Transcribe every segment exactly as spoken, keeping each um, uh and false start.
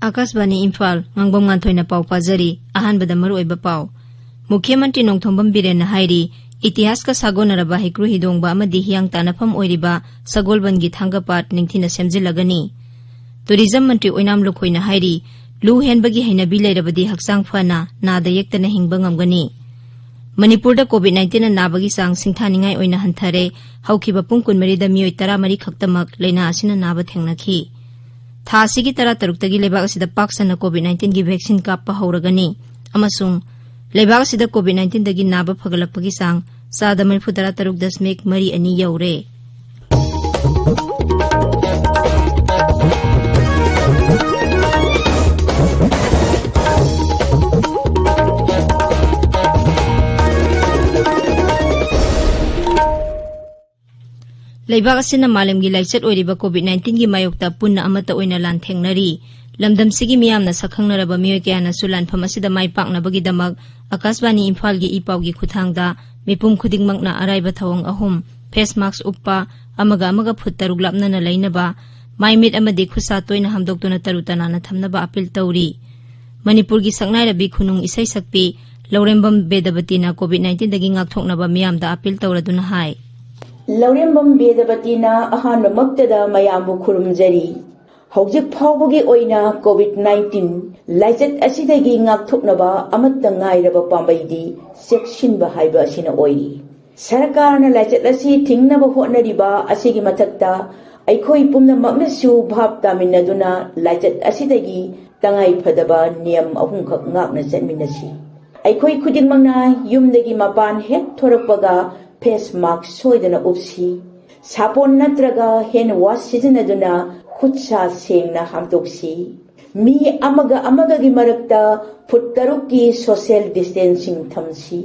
ꯑꯥꯀꯥꯁꯕꯥꯅꯤ ꯏꯝꯐꯥꯜ, ꯉꯥꯡꯕꯝ ꯉꯥꯟꯊꯣꯏꯅ ꯄꯥꯎ ꯄꯥꯖꯔꯤ꯫ ꯑꯍꯥꯟꯕꯗ ꯃꯔꯨꯑꯣꯏꯕ ꯄꯥꯎ꯫ ꯃꯨꯈ꯭ꯌ ꯃꯟꯇ꯭ꯔꯤ ꯅꯣꯡꯊꯣꯝꯕꯝ ꯕꯤꯔꯦꯟꯅ ꯍꯥꯏꯔꯤ, ꯏꯇꯤꯍꯥꯁꯀ ꯁꯥꯒꯣꯟꯅꯔꯕ ꯍꯩꯀ꯭ꯔꯨ ꯍꯤꯗꯣꯡꯕ ꯑꯃꯗꯤ ꯍꯤꯌꯥꯡ ꯇꯥꯟꯅꯐꯝ ꯑꯣꯏꯔꯤꯕ ꯁꯒꯣꯜꯕꯟꯒꯤ ꯊꯥꯡꯒ ꯄꯥꯠ ꯅꯤꯡꯊꯤꯅ ꯁꯦꯝꯖꯤꯜꯂꯒꯅꯤ꯫ ꯇꯨꯔꯤꯖꯝ ꯃꯟꯇ꯭ꯔꯤ ꯑꯣꯏꯅꯥꯝ ꯂꯨꯈꯣꯏꯅ ꯍꯥꯏꯔꯤ, ꯂꯨ ꯍꯦꯟꯕꯒꯤ ꯍꯩꯅꯕꯤ ꯂꯩꯔꯕꯗꯤ ꯍꯛꯆꯥꯡ ꯐꯅ, ꯅꯥꯗ ꯌꯦꯛꯇꯅ ꯍꯤꯡꯕ ꯉꯝꯒꯅꯤ꯫ ꯃꯅꯤꯄꯨꯔꯗ COVID nineteen ꯅꯥꯕꯒꯤ ꯆꯥꯡ ꯁꯤꯡꯊꯥꯅꯤꯡꯉꯥꯏ ꯑꯣꯏꯅ ꯍꯟꯊꯔꯦ꯫ ꯍꯧꯈꯤꯕ ꯄꯨꯡ ꯀꯨꯟꯃꯔꯤꯗ ꯃꯤꯑꯣꯏ ꯇꯔꯥꯃꯔꯤ ꯈꯛꯇꯃꯛ ꯂꯥꯏꯅꯥ ꯑꯁꯤꯅ ꯅꯥꯕ ꯊꯦꯡꯅꯈꯤ꯫ ꯊꯥ ꯑꯁꯤꯒꯤ ꯇꯔꯥꯇꯔꯨꯛꯇꯒꯤ ꯂꯩꯕꯥꯛ ꯑꯁꯤꯗ ꯄꯥꯛ ꯁꯟꯅ COVID nineteen ꯒꯤ vaccine ꯀꯥꯞꯄ ꯍꯧꯔꯒꯅꯤ ꯑꯃꯁꯨꯡ ꯂꯩꯕꯥꯛ ꯑꯁꯤꯗ COVID nineteen ꯗꯒꯤ ꯅꯥꯕ ꯐꯒꯠꯂꯛꯄꯒꯤ ꯆꯥꯡ ꯆꯥꯗ ꯃꯔꯤꯐꯨ ꯇꯔꯥ ꯇꯔꯨꯛ ꯗꯁꯃꯤꯛ ꯃꯔꯤ ꯑꯅꯤ ꯌꯧꯔꯦ꯫ ꯂꯩꯕꯥꯛ ꯑꯁꯤꯅ ꯃꯥꯂꯦꯝꯒꯤ ꯂꯥꯏꯆꯠ ꯑꯣꯏꯔꯤꯕ COVID nineteen ꯒꯤ ꯃꯥꯌꯣꯛꯇ ꯄꯨꯟꯅ ꯑꯃꯠꯇ ꯑꯣꯏꯅ ꯂꯥꯟꯊꯦꯡꯅꯔꯤ꯫ ꯂꯝꯗꯝꯁꯤꯒꯤ ꯃꯤꯌꯥꯝꯅ ꯁꯛꯈꯪꯅꯔꯕ ꯃꯤꯑꯣꯏ ꯀꯌꯥꯅꯁꯨ ꯂꯥꯟꯐꯝ ꯑꯁꯤꯗ ꯃꯥꯏ ꯄꯥꯛꯅꯕꯒꯤꯗꯃꯛ ꯑꯀꯥꯁꯕꯥꯅꯤ ꯏꯝꯐꯥꯜꯒꯤ ꯏ ꯄꯥꯎꯒꯤ ꯈꯨꯠꯊꯥꯡꯗ ꯃꯤꯄꯨꯝ ꯈꯨꯗꯤꯡꯃꯛꯅ ꯑꯔꯥꯏꯕ ꯊꯧꯑꯣꯡ ꯑꯍꯨꯝ, face mask ꯎꯞꯄ, ꯑꯃꯒ ꯑꯃꯒ ꯐꯨꯠ ꯇꯔꯨꯛ ꯂꯥꯞꯅꯅ ꯂꯩꯅꯕ, ꯃꯥꯏ ꯃꯤꯠ ꯑꯃꯗꯤ ꯈꯨꯠꯁꯥ ꯇꯣꯏꯅ ꯍꯥꯝꯗꯣꯛꯇꯨꯅ ꯇꯔꯨ ꯇꯅꯥꯟꯅ ꯊꯝꯅꯕ ꯑꯥꯄꯤꯜ ꯇꯧꯔꯤ꯫ ꯃꯅꯤꯄꯨꯔꯒꯤ ꯁꯛꯅꯥꯏꯔꯕꯤ ꯈꯨꯅꯨꯡ ꯏꯁꯩ ꯁꯛꯄꯤ ꯂꯧꯔꯦꯝꯕꯝ ꯕꯦꯗꯕꯇꯤꯅ COVID nineteen ꯗꯒꯤ ꯉꯥꯛꯊꯣꯛꯅꯕ ꯃꯤꯌꯥꯝꯗ ꯑꯥꯄꯤꯜ ꯇꯧꯔꯗꯨꯅ ꯍꯥꯏ꯫ ꯂꯧꯔꯦꯝꯕꯝ ꯕꯦꯗꯕꯇꯤꯅ ꯑꯍꯥꯟꯕꯃꯛꯇꯗ ꯃꯌꯥꯝꯕꯨ ꯈꯨꯔꯨꯝꯖꯔꯤ꯫ ꯍꯧꯖꯤꯛ ꯐꯥꯎꯕꯒꯤ ꯑꯣꯏꯅ COVID nineteen ꯂꯥꯏꯆꯠ ꯑꯁꯤꯗꯒꯤ ꯉꯥꯛꯊꯣꯛꯅꯕ ꯑꯃꯠꯇ ꯉꯥꯏꯔꯕ ꯄꯥꯝꯕꯩꯗꯤ ꯆꯦꯛꯁꯤꯟꯕ ꯍꯥꯏꯕ ꯑꯁꯤꯅ ꯑꯣꯏꯔꯤ꯫ ꯁꯔꯀꯥꯔꯅ ꯂꯥꯏꯆꯠ ꯑꯁꯤ ꯊꯤꯡꯅꯕ ꯍꯣꯠꯅꯔꯤꯕ ꯑꯁꯤꯒꯤ ꯃꯊꯛꯇ ꯑꯩꯈꯣꯏ ꯄꯨꯝꯅꯃꯛꯅꯁꯨ ꯚꯥꯞ ꯇꯥꯃꯤꯟꯅꯗꯨꯅ ꯂꯥꯏꯆꯠ ꯑꯁꯤꯗꯒꯤ ꯇꯉꯥꯏ ꯐꯗꯕ ꯅꯤꯌꯝ ꯑꯍꯨꯝꯈꯛ ꯉꯥꯛꯅ ꯆꯠꯃꯤꯟꯅꯁꯤ꯫ ꯑꯩꯈꯣꯏ ꯈꯨꯗꯤꯡꯃꯛꯅ ꯌꯨꯝꯗꯒꯤ ꯃꯄꯥꯟ ꯍꯦꯛ ꯊꯣꯔꯛꯄꯒ face mask ꯁꯣꯏꯗꯅ ꯎꯞꯁꯤ꯫ ꯁꯥꯄꯣꯟ ꯅꯠꯇ꯭ꯔꯒ hand wash ꯁꯤꯖꯤꯟꯅꯗꯨꯅ ꯈꯨꯠ ꯁꯥ ꯁꯦꯡꯅ ꯍꯥꯝꯗꯣꯛꯁꯤ꯫ ꯃꯤ ꯑꯃꯒ ꯑꯃꯒꯒꯤ ꯃꯔꯛꯇ ꯐꯨꯠ ꯇꯔꯨꯛꯀꯤ social distancing ꯊꯝꯁꯤ꯫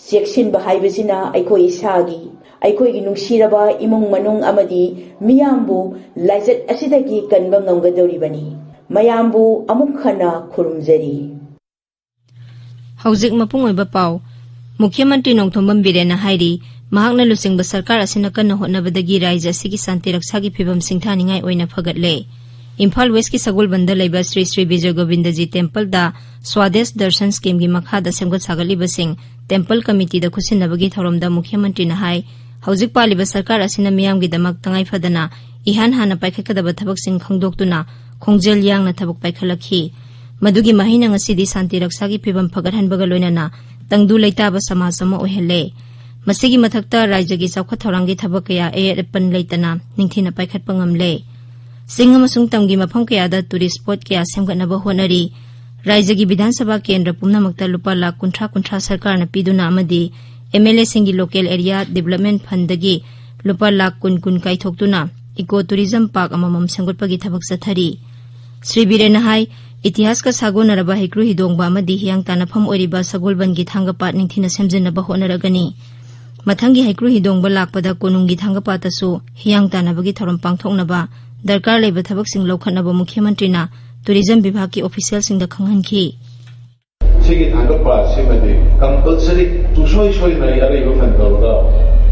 ꯆꯦꯛꯁꯤꯟꯕ ꯍꯥꯏꯕꯁꯤꯅ ꯑꯩꯈꯣꯏ ꯏꯁꯥꯒꯤ, ꯑꯩꯈꯣꯏꯒꯤ ꯅꯨꯡꯁꯤꯔꯕ ꯏꯃꯨꯡ ꯃꯅꯨꯡ ꯑꯃꯗꯤ ꯃꯤꯌꯥꯝꯕꯨ ꯂꯥꯏꯆꯠ ꯑꯁꯤꯗꯒꯤ ꯀꯟꯕ ꯉꯝꯒꯗꯧꯔꯤꯕꯅꯤ꯫ ꯃꯌꯥꯝꯕꯨ ꯑꯃꯨꯛ ꯍꯟꯅ ꯈꯨꯔꯨꯝꯖꯔꯤ꯫ ꯍꯧꯖꯤꯛ ꯃꯄꯨꯡ ꯑꯣꯏꯕ ꯄꯥꯎ꯫ ꯃꯨꯈ꯭ꯌ ꯃꯟꯇ꯭ꯔꯤ ꯅꯣꯡꯊꯣꯝꯕꯝ ꯕꯤꯔꯦꯟꯅ ꯍꯥꯏꯔꯤ, ꯃꯍꯥꯛꯅ ꯂꯨꯆꯤꯡꯕ ꯁꯔꯀꯥꯔ ꯑꯁꯤꯅ ꯀꯟꯅ ꯍꯣꯠꯅꯕꯗꯒꯤ ꯔꯥꯖ꯭ꯌ ꯑꯁꯤꯒꯤ ꯁꯥꯟꯇꯤ ꯔꯛꯁꯥꯒꯤ ꯐꯤꯚꯝ ꯁꯤꯡꯊꯥꯅꯤꯡꯉꯥꯏ ꯑꯣꯏꯅ ꯐꯒꯠꯂꯦ꯫ ꯏꯝꯐꯥꯜ ꯋꯦꯁꯀꯤ ꯁꯒꯣꯜꯕꯟꯗ ꯂꯩꯕ ꯁ꯭ꯔꯤ ꯁ꯭ꯔꯤ ꯕꯤꯖꯌ ꯒꯣꯕꯤꯟꯗꯖꯤ ꯇꯦꯝꯄꯜꯗ ꯁ꯭ꯋꯥꯗꯦꯁ ꯗꯔꯁꯟ ꯁ꯭ꯀꯤꯝꯒꯤ ꯃꯈꯥꯗ ꯁꯦꯝꯒꯠ ꯁꯥꯒꯠꯂꯤꯕꯁꯤꯡ ꯇꯦꯝꯄꯜ ꯀꯃꯤꯇꯤꯗ ꯈꯨꯠꯁꯤꯟꯅꯕꯒꯤ ꯊꯧꯔꯝꯗ ꯃꯨꯈ꯭ꯌ ꯃꯟꯇ꯭ꯔꯤꯅ ꯍꯥꯏ, ꯍꯧꯖꯤꯛ ꯄꯥꯜꯂꯤꯕ ꯁꯔꯀꯥꯔ ꯑꯁꯤꯅ ꯃꯤꯌꯥꯝꯒꯤꯗꯃꯛ ꯇꯉꯥꯏ ꯐꯗꯅ ꯏꯍꯥꯟ ꯍꯥꯟꯅ ꯄꯥꯏꯈꯠꯀꯗꯕ ꯊꯕꯛꯁꯤꯡ ꯈꯪꯗꯣꯛꯇꯨꯅ ꯈꯣꯡꯖꯦꯜ ꯌꯥꯡꯅ ꯊꯕꯛ ꯄꯥꯏꯈꯠꯂꯛꯈꯤ꯫ ꯃꯗꯨꯒꯤ ꯃꯍꯩꯅ ꯉꯁꯤꯗꯤ ꯁꯥꯟꯇꯤ ꯔꯛꯁꯥꯒꯤ ꯐꯤꯕꯝ ꯐꯒꯠꯍꯟꯕꯒ ꯂꯣꯏꯅꯅ ꯇꯪꯗꯨ ꯂꯩꯇꯥꯕ ꯁꯃꯥꯖ ꯑꯃ ꯑꯣꯏꯍꯜꯂꯦ꯫ ꯃꯁꯤꯒꯤ ꯃꯊꯛꯇ ꯔꯥꯖ꯭ꯌꯒꯤ ꯆꯥꯎꯈꯠ ꯊꯧꯔꯥꯡꯒꯤ ꯊꯕꯛ ꯀꯌꯥ ꯑꯌꯦꯠ ꯑꯄꯟ ꯂꯩꯇꯅ ꯅꯤꯡꯊꯤꯅ ꯄꯥꯏꯈꯠꯄ ꯉꯝꯂꯦ꯫ ꯆꯤꯡ ꯑꯃꯁꯨꯡ ꯇꯝꯒꯤ ꯃꯐꯝ ꯀꯌꯥꯗ ꯇꯨꯔꯤꯁ ꯁ꯭ꯄꯣꯠ ꯀꯌꯥ ꯁꯦꯝꯒꯠꯅꯕ ꯍꯣꯠꯅꯔꯤ꯫ ꯔꯥꯖ꯭ꯌꯒꯤ ꯕꯤꯙꯥꯟ ꯁꯚꯥ ꯀꯦꯟꯗ꯭ꯔ ꯄꯨꯝꯅꯃꯛꯇ ꯂꯨꯄꯥ ꯂꯥꯈ ꯀꯨꯟꯊ꯭ꯔꯥ ꯀꯨꯟꯊ꯭ꯔꯥ ꯁꯔꯀꯥꯔꯅ ꯄꯤꯗꯨꯅ ꯑꯃꯗꯤ ꯑꯦꯝ ꯑꯦꯜ ꯑꯦꯁꯤꯡꯒꯤ ꯂꯣꯀꯦꯜ ꯑꯦꯔꯤꯌꯥ ꯗꯤꯕꯂꯞꯃꯦꯟ ꯐꯟꯗꯒꯤ ꯂꯨꯄꯥ ꯂꯥꯈ ꯀꯨꯟ ꯀꯨꯟ ꯀꯥꯏꯊꯣꯛꯇꯨꯅ ꯏꯀꯣ ꯇꯨꯔꯤꯖꯝ ꯄꯥꯔꯛ ꯑꯃꯃꯝ ꯁꯦꯝꯒꯠꯄꯒꯤ ꯊꯕꯛ ꯆꯠꯊꯔꯤ꯫ ꯁ꯭ꯔꯤ ꯕꯤꯔꯦꯟꯅ ꯍꯥꯏ, ꯏꯇꯤꯍꯥꯁꯀ ꯁꯥꯒꯣꯟꯅꯔꯕ ꯍꯩꯀ꯭ꯔꯨ ꯍꯤꯗꯣꯡꯕ ꯑꯃꯗꯤ ꯍꯤꯌꯥꯡ ꯇꯥꯟꯅꯐꯝ ꯑꯣꯏꯔꯤꯕ ꯁꯒꯣꯜꯕꯟꯒꯤ ꯊꯥꯡꯒꯄꯥꯠ ꯅꯤꯡꯊꯤꯅ ꯁꯦꯝꯖꯤꯟꯅꯕ ꯍꯣꯠꯅꯔꯒꯅꯤ꯫ ꯃꯊꯪꯒꯤ ꯍꯩꯀ꯭ꯔꯨ ꯍꯤꯗꯣꯡꯕ ꯂꯥꯛꯄꯗ ꯀꯣꯅꯨꯡꯒꯤ ꯊꯥꯡꯒꯄꯥꯠꯇꯁꯨ ꯍꯤꯌꯥꯡ ꯇꯥꯟꯅꯕꯒꯤ ꯊꯧꯔꯝ ꯄꯥꯡꯊꯣꯛꯅꯕ ꯗꯔꯀꯥꯔ ꯂꯩꯕ ꯊꯕꯛꯁꯤꯡ ꯂꯧꯈꯠꯅꯕ ꯃꯨꯈ꯭ꯌ ꯃꯟꯇ꯭ꯔꯤꯅ ꯇꯨꯔꯤꯖꯝ ꯕꯤꯚꯥꯒꯀꯤ ꯑꯣꯐꯤꯁꯤꯌꯦꯜꯁꯤꯡꯗ ꯈꯪꯍꯟꯈꯤ꯫ ꯁꯤꯒꯤ ꯊꯥꯡꯒꯄꯥꯠꯁꯤꯃꯗꯤ ꯀꯝꯄꯜꯁꯔꯤ ꯁꯨꯡꯁꯣꯏ ꯁꯣꯏꯗꯅ ꯑꯩ ꯑꯔꯩꯕ ꯐꯟ ꯇꯧꯔꯒ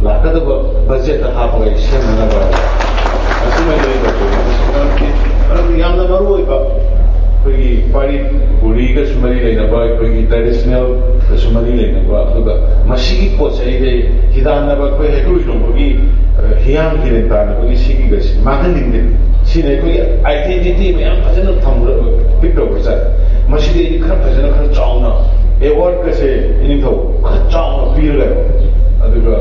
ꯂꯥꯛꯀꯗꯕ ꯕꯖꯦꯠꯇ ꯍꯥꯞꯄꯒ ꯑꯩ ꯁꯦꯝꯅꯅꯕ ꯑꯁꯤꯃ ꯑꯩ ꯇꯧꯖꯒꯦ꯫ ꯃꯔꯝꯗꯤ ꯌꯥꯝꯅ ꯃꯔꯨ ꯑꯣꯏꯕ ꯑꯩꯈꯣꯏꯒꯤ ꯄꯥꯔꯤ ꯄꯨꯔꯤꯒꯁꯨ ꯃꯔꯤ ꯂꯩꯅꯕ, ꯑꯩꯈꯣꯏꯒꯤ ꯇ꯭ꯔꯦꯗꯤꯁꯅꯦꯜꯒꯁꯨ ꯃꯔꯤ ꯂꯩꯅꯕ, ꯑꯗꯨꯒ ꯃꯁꯤꯒꯤ ꯄꯣꯠꯁꯦ ꯑꯩꯗꯤ ꯍꯤꯗꯥꯟꯅꯕ ꯑꯩꯈꯣꯏ ꯍꯩꯀ꯭ꯔꯨ ꯍꯤꯗꯣꯡꯕꯒꯤ, ꯑ, ꯍꯤꯌꯥꯡ ꯍꯤꯔꯦꯟ ꯇꯥꯟꯅꯕꯒꯤ ꯁꯤꯒꯤꯒꯁꯦ ꯃꯥꯡꯍꯟꯅꯤꯡꯗꯦ꯫ ꯁꯤꯅ ꯑꯩꯈꯣꯏꯒꯤ ꯑꯥꯏꯗꯦꯟꯇꯤꯇꯤ ꯃꯌꯥꯝ ꯐꯖꯅ ꯊꯝꯒꯗꯕ ꯄꯤꯛ ꯇꯧꯕ ꯆꯠ꯫ ꯃꯁꯤꯗꯤ ꯑꯩꯗꯤ ꯈꯔ ꯐꯖꯅ, ꯈꯔ ꯆꯥꯎꯅ ꯑꯦꯋꯥꯔꯗꯀꯁꯦ ꯏꯅꯤꯡꯊꯧ ꯈꯔ ꯆꯥꯎꯅ ꯄꯤꯔꯒ, ꯑꯗꯨꯒ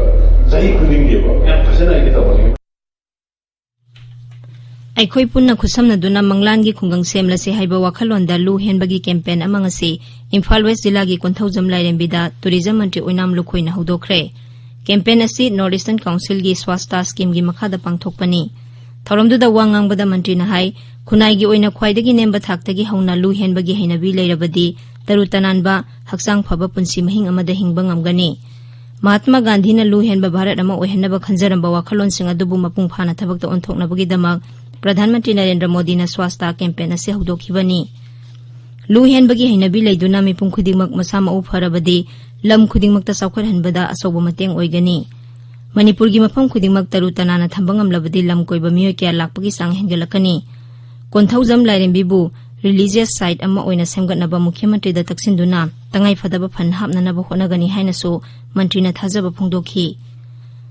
ꯆꯍꯤ ꯈꯨꯗꯤꯡꯒꯤ ꯃꯌꯥꯝ ꯐꯖꯅ ꯑꯩꯗꯤ ꯇꯧꯍꯟꯅꯤꯡꯉꯤ꯫ ꯑꯩꯈꯣꯏ ꯄꯨꯟꯅ ꯈꯨꯠꯁꯝꯅꯗꯨꯅ ꯃꯪꯂꯥꯟꯒꯤ ꯈꯨꯡꯒꯪ ꯁꯦꯝꯂꯁꯤ ꯍꯥꯏꯕ ꯋꯥꯈꯜꯂꯣꯟꯗ ꯂꯨ ꯍꯦꯟꯕꯒꯤ ꯀꯦꯝꯄꯦꯟ ꯑꯃ ꯉꯁꯤ ꯏꯝꯐꯥꯜ ꯋꯦꯁ ꯖꯤꯂꯥꯒꯤ ꯀꯣꯟꯊꯧꯖꯝ ꯂꯥꯏꯔꯦꯝꯕꯤꯗ ꯇꯨꯔꯤꯖꯝ ꯃꯟꯇ꯭ꯔꯤ ꯑꯣꯏꯅꯥꯝ ꯂꯨꯈꯣꯏꯅ ꯍꯧꯗꯣꯛꯈ꯭ꯔꯦ꯫ ꯀꯦꯝꯄꯦꯟ ꯑꯁꯤ ꯅꯣꯔꯠ ꯏꯁꯇꯔꯟ ꯀꯥꯎꯟꯁꯤꯜꯒꯤ ꯁ꯭ꯋꯥꯁꯇꯥ ꯁ꯭ꯀꯤꯝꯒꯤ ꯃꯈꯥꯗ ꯄꯥꯡꯊꯣꯛꯄꯅꯤ꯫ ꯊꯧꯔꯝꯗꯨꯗ ꯋꯥ ꯉꯥꯡꯕꯗ ꯃꯟꯇ꯭ꯔꯤꯅ ꯍꯥꯏ, ꯈꯨꯟꯅꯥꯏꯒꯤ ꯑꯣꯏꯅ ꯈ꯭ꯋꯥꯏꯗꯒꯤ ꯅꯦꯝꯕ ꯊꯥꯛꯇꯒꯤ ꯍꯧꯅ ꯂꯨ ꯍꯦꯟꯕꯒꯤ ꯍꯩꯅꯕꯤ ꯂꯩꯔꯕꯗꯤ ꯇꯔꯨ ꯇꯅꯥꯟꯕ, ꯍꯛꯆꯥꯡ ꯐꯕ ꯄꯨꯟꯁꯤ ꯃꯍꯤꯡ ꯑꯃꯗ ꯍꯤꯡꯕ ꯉꯝꯒꯅꯤ꯫ ꯃꯍꯥꯠꯃꯥ ꯒꯥꯟꯙꯤꯅ ꯂꯨ ꯍꯦꯟꯕ ꯚꯥꯔꯠ ꯑꯃ ꯑꯣꯏꯍꯟꯅꯕ ꯈꯟꯖꯔꯝꯕ ꯋꯥꯈꯜꯂꯣꯟꯁꯤꯡ ꯑꯗꯨꯕꯨ ꯃꯄꯨꯡ ꯐꯥꯅ ꯊꯕꯛꯇ ꯑꯣꯟꯊꯣꯛꯅꯕꯒꯤꯗꯃꯛ ꯄ꯭ꯔꯙꯥꯟ ꯃꯟꯇ꯭ꯔꯤ ꯅꯔꯦꯟꯗ꯭ꯔ ꯃꯣꯗꯤꯅ ꯁ꯭ꯋꯥꯁꯇꯥ ꯀꯦꯝꯄꯦꯟ ꯑꯁꯤ ꯍꯧꯗꯣꯛꯈꯤꯕꯅꯤ꯫ ꯂꯨ ꯍꯦꯟꯕꯒꯤ ꯍꯩꯅꯕꯤ ꯂꯩꯗꯨꯅ ꯃꯤꯄꯨꯝ ꯈꯨꯗꯤꯡꯃꯛ ꯃꯁꯥ ꯃꯎ ꯐꯔꯕꯗꯤ ꯂꯝ ꯈꯨꯗꯤꯡꯃꯛꯇ ꯆꯥꯎꯈꯠꯍꯟꯕꯗ ꯑꯆꯧꯕ ꯃꯇꯦꯡ ꯑꯣꯏꯒꯅꯤ꯫ ꯃꯅꯤꯄꯨꯔꯒꯤ ꯃꯐꯝ ꯈꯨꯗꯤꯡꯃꯛ ꯇꯔꯨ ꯇꯅꯥꯟꯅ ꯊꯝꯕ ꯉꯝꯂꯕꯗꯤ ꯂꯝ ꯀꯣꯏꯕ ꯃꯤꯑꯣꯏ ꯀꯌꯥ ꯂꯥꯛꯄꯒꯤ ꯆꯥꯡ ꯍꯦꯟꯒꯠꯂꯛꯀꯅꯤ꯫ ꯀꯣꯟꯊꯧꯖꯝ ꯂꯥꯏꯔꯦꯝꯕꯤꯕꯨ religious site ꯑꯃ ꯑꯣꯏꯅ ꯁꯦꯝꯒꯠꯅꯕ ꯃꯨꯈ꯭ꯌ ꯃꯟꯇ꯭ꯔꯤꯗ ꯇꯛꯁꯤꯟꯗꯨꯅ ꯇꯉꯥꯏ ꯐꯗꯕ ꯐꯟ ꯍꯥꯞꯅꯅꯕ ꯍꯣꯠꯅꯒꯅꯤ ꯍꯥꯏꯅꯁꯨ ꯃꯟꯇ꯭ꯔꯤꯅ ꯊꯥꯖꯕ ꯐꯣꯡꯗꯣꯛꯈꯤ꯫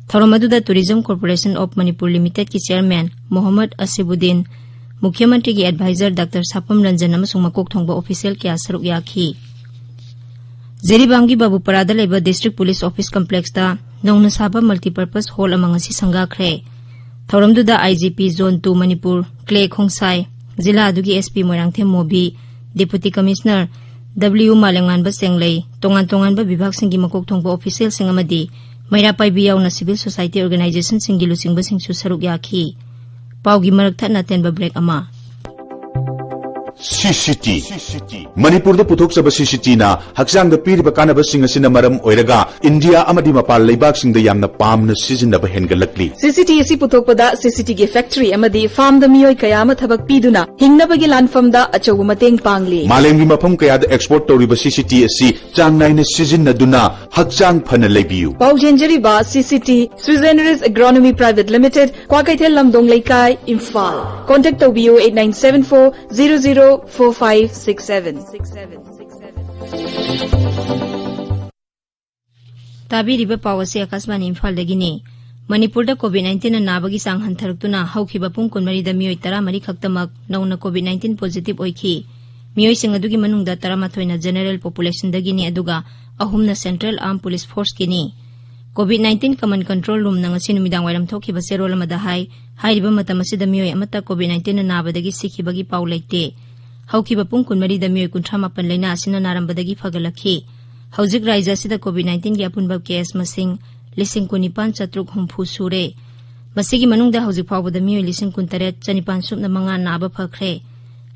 ꯊꯧꯔꯝ ꯑꯗꯨꯗ Tourism Corporation of Manipur Limited ꯀꯤ chairman ꯃꯣꯍꯝꯃꯗ ꯑꯁꯤꯕꯨꯗꯤꯟ, ꯃꯨꯈ꯭ꯌ ꯃꯟꯇ꯭ꯔꯤꯒꯤ advisor ꯗꯥꯛꯇꯔ ꯁꯥꯄꯝ ꯔꯟꯖꯟ ꯑꯃꯁꯨꯡ ꯃꯀꯣꯛ ꯊꯣꯡꯕ official ꯀꯌꯥ ꯁꯔꯨꯛ ꯌꯥꯈꯤ꯫ ꯖꯤꯔꯤꯕꯥꯝꯒꯤ ꯕꯥꯕꯨꯄꯔꯥꯗ ꯂꯩꯕ District Police Office Complexꯇ ꯅꯧꯅ ꯁꯥꯕ multipurpose hall ꯑꯃ ꯉꯁꯤ ꯁꯪꯒꯥꯈ꯭ꯔꯦ꯫ ꯊꯧꯔꯝꯗꯨꯗ I G P Zone two Manipur ꯀ꯭ꯂꯦ ꯈꯣꯡꯁꯥꯏ, ꯖꯤꯂꯥ ꯑꯗꯨꯒꯤ S P Moirangthem Mobi, Deputy Commissioner W Malemnganba Chenglei, ꯇꯣꯉꯥꯟ ꯇꯣꯉꯥꯟꯕ ꯕꯤꯚꯥꯒꯁꯤꯡꯒꯤ ꯃꯀꯣꯛ ꯊꯣꯡꯕ officialꯁꯤꯡ ꯑꯃꯗꯤ ꯃꯩꯔꯥ ꯄꯥꯏꯕꯤ ꯌꯥꯎꯅ civil society organizationꯁꯤꯡꯒꯤ ꯂꯨꯆꯤꯡꯕꯁꯤꯡꯁꯨ ꯁꯔꯨꯛ ꯌꯥꯈꯤ꯫ ꯄꯥꯎꯒꯤ ꯃꯔꯛ ꯊꯠꯅ ꯑꯇꯦꯟꯕ break ꯑꯃ꯫ C C T꯫ ꯃꯅꯤꯄꯨꯔꯗ ꯄꯨꯊꯣꯛꯆꯕ C C Tꯅ ꯍꯛꯆꯥꯡꯗ ꯄꯤꯔꯤꯕ ꯀꯥꯟꯅꯕꯁꯤꯡ ꯑꯁꯤꯅ ꯃꯔꯝ ꯑꯣꯏꯔꯒ ꯏꯟꯗꯤꯌꯥ ꯑꯃꯗꯤ ꯃꯄꯥꯟ ꯂꯩꯕꯥꯛꯁꯤꯡꯗ ꯌꯥꯝꯅ ꯄꯥꯝꯅ ꯁꯤꯖꯤꯟꯅꯕ ꯍꯦꯟꯒꯠꯂꯛꯂꯤ꯫ C C T ꯑꯁꯤ ꯄꯨꯊꯣꯛꯄꯗ C C Tꯒꯤ factory ꯑꯃꯗꯤ farmꯗ ꯃꯤꯑꯣꯏ ꯀꯌꯥ ꯑꯃ ꯊꯕꯛ ꯄꯤꯗꯨꯅ ꯍꯤꯡꯅꯕꯒꯤ ꯂꯥꯟꯐꯝꯗ ꯑꯆꯧꯕ ꯃꯇꯦꯡ ꯄꯥꯡꯂꯤ꯫ ꯃꯥꯂꯦꯝꯒꯤ ꯃꯐꯝ ꯀꯌꯥꯗ export ꯇꯧꯔꯤꯕ C C T ꯑꯁꯤ ꯆꯥꯡ ꯅꯥꯏꯅ ꯁꯤꯖꯤꯟꯅꯗꯨꯅ ꯍꯛꯆꯥꯡ ꯐꯅ ꯂꯩꯕꯤꯌꯨ꯫ ꯄꯥꯎ ꯆꯦꯟꯖꯔꯤꯕ C C T, Swiss Generous Agronomy Private Limited, Kwakeithel ꯂꯝꯗꯣꯡ ꯂꯩꯀꯥꯏ, ꯏꯝꯐꯥꯜ꯫ Contact ꯇꯧꯕꯤꯌꯨ eight nine seven four zero zero four five six seven꯫ ꯇꯥꯕꯤꯔꯤꯕ ꯄꯥꯎ ꯑꯁꯤ ꯑꯀꯥꯁꯕꯥꯅꯤ ꯏꯝꯐꯥꯜꯗꯒꯤꯅꯤ꯫ ꯃꯅꯤꯄꯨꯔꯗ COVID nineteen ꯅꯥꯕꯒꯤ ꯆꯥꯡ ꯍꯟꯊꯔꯛꯇꯨꯅ ꯍꯧꯈꯤꯕ ꯄꯨꯡ ꯀꯨꯟꯃꯔꯤꯗ ꯃꯤꯑꯣꯏ ꯇꯔꯥꯃꯔꯤ ꯈꯛꯇꯃꯛ ꯅꯧꯅ COVID nineteen positive ꯑꯣꯏꯈꯤ꯫ ꯃꯤꯑꯣꯏꯁꯤꯡ ꯑꯗꯨꯒꯤ ꯃꯅꯨꯡꯗ ꯇꯔꯥꯃꯥꯊꯣꯏꯅ general populationꯗꯒꯤꯅꯤ, ꯑꯗꯨꯒ ꯑꯍꯨꯝꯅ Central Armed Police Forceꯀꯤꯅꯤ꯫ COVID nineteen Command Control Roomꯅ ꯉꯁꯤ ꯅꯨꯃꯤꯗꯥꯡ ꯋꯥꯏꯔꯝ ꯊꯣꯛꯈꯤꯕ ꯆꯦꯔꯣꯜ ꯑꯃꯗ ꯍꯥꯏ, ꯍꯥꯏꯔꯤꯕ ꯃꯇꯝ ꯑꯁꯤꯗ ꯃꯤꯑꯣꯏ ꯑꯃꯠꯇ COVID nineteen ꯅꯥꯕꯗꯒꯤ ꯁꯤꯈꯤꯕꯒꯤ ꯄꯥꯎ ꯂꯩꯇꯦ꯫ ꯍꯧꯈꯤꯕ ꯄꯨꯡ ꯀꯨꯟꯃꯔꯤꯗ ꯃꯤꯑꯣꯏ ꯀꯨꯟꯊ꯭ꯔꯥ ꯃꯥꯄꯟ ꯂꯥꯏꯅꯥ ꯑꯁꯤꯅ ꯅꯥꯔꯝꯕꯗꯒꯤ ꯐꯒꯠꯂꯛꯈꯤ꯫ ꯍꯧꯖꯤꯛ ꯔꯥꯖ꯭ꯌ ꯑꯁꯤꯗ COVID nineteenꯒꯤ ꯑꯄꯨꯟꯕ case ꯃꯁꯤꯡ ꯂꯤꯁꯤꯡ ꯀꯨꯟꯅꯤꯄꯥꯟ ꯆꯥꯇ꯭ꯔꯨꯛ ꯍꯨꯝꯐꯨ ꯁꯨꯔꯦ꯫ ꯃꯁꯤꯒꯤ ꯃꯅꯨꯡꯗ ꯍꯧꯖꯤꯛ ꯐꯥꯎꯕꯗ ꯃꯤꯑꯣꯏ ꯂꯤꯁꯤꯡ ꯀꯨꯟꯇꯔꯦꯠ ꯆꯅꯤꯄꯥꯟ ꯁꯨꯞꯅ ꯃꯉꯥ ꯅꯥꯕ ꯐꯈ꯭ꯔꯦ꯫